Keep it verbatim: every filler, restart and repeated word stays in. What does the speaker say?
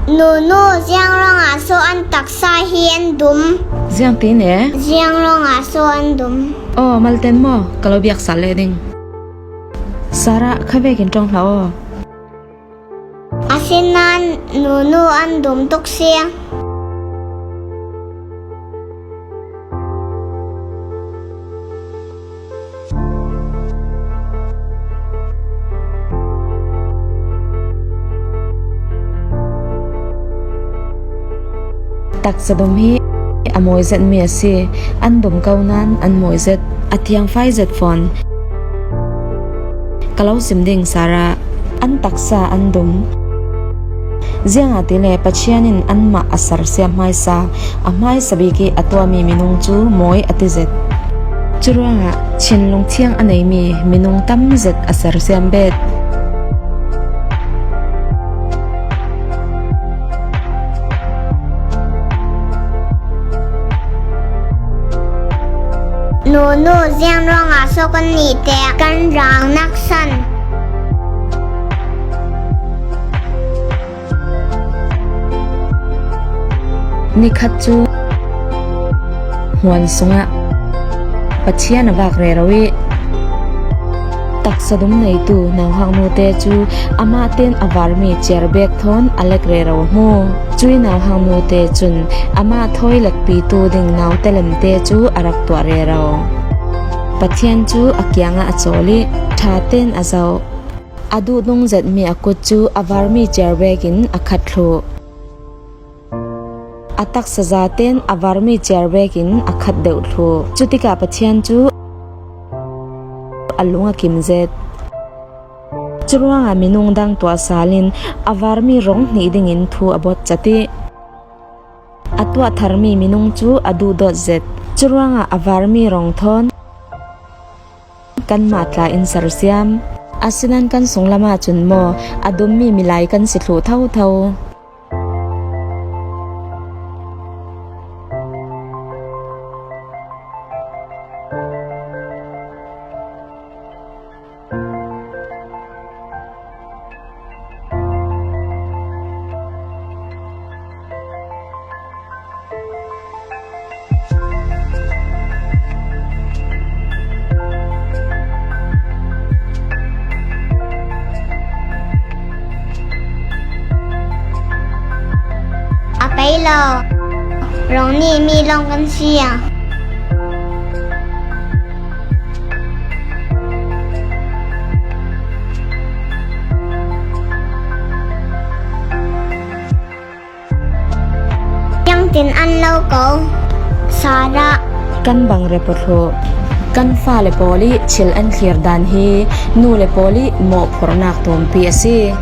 Nunu, ziang ruangah so an taksa hi an dum? Ziang ti ne? Ziang ruangah so an dum? Aw, malten maw, ka lo biaksal leh ding. Sarah, kha vekin ṭawng hlah aw. A sinan Nunu an dum tuk sia. Taksa dum hi a mawi zet mi a si. An dum ko nan an mawi zet, a thiangfai zet fawn. Ka lo sim ding, Sarah. An taksa an dum. Ziangahtile Pathian in anmah a sersiam hmaisa, a hmaisa bik ih a tuahmi minung cu mawi a ti zet. Curuangah Chin lungthiang a neimi minung tam zet a sersiam bet. Nunu, ziang ruangah so kan nihte kan rang naksan? Nikhat cu hmuan sungah Pathian a vak rero ih taksa dum neitu nauhak nute cu amah ten a varmi ciar bek thawn a lek rero a hmu. Cuih nauhak nute cun amah thawi lekpitu ding naute lemte cu a rak tuah rero. Pathian cu a kiangah a cawl ih ṭha ten a zoh. A duh dungzetmi a kut cu a varmi ciar bekin a khat thluh. A taksa zaten a varmi ciar bekin a khat deuh thluh. Cutikah Pathian cu a lung a kim zet. Curuangah minung dang tuah sal in a varmi rong hnih dingin thu a bawt cat ih a tuah tharmi minung cu a duhdawt zet. Curuangah a varmi rong thawn kanmah tla in sersiam. Asinan kan sunglam ahcun maw a dummi milai kan si thluh thotho. A pei lo. Rong nih mi lawng kan si a. Ziangtin an lo ko, Sarah. Kan bang report hluh. Kan fale pawl ih thil an thlir dan hi nule pawl ih mawhphurhnak tumpi a si.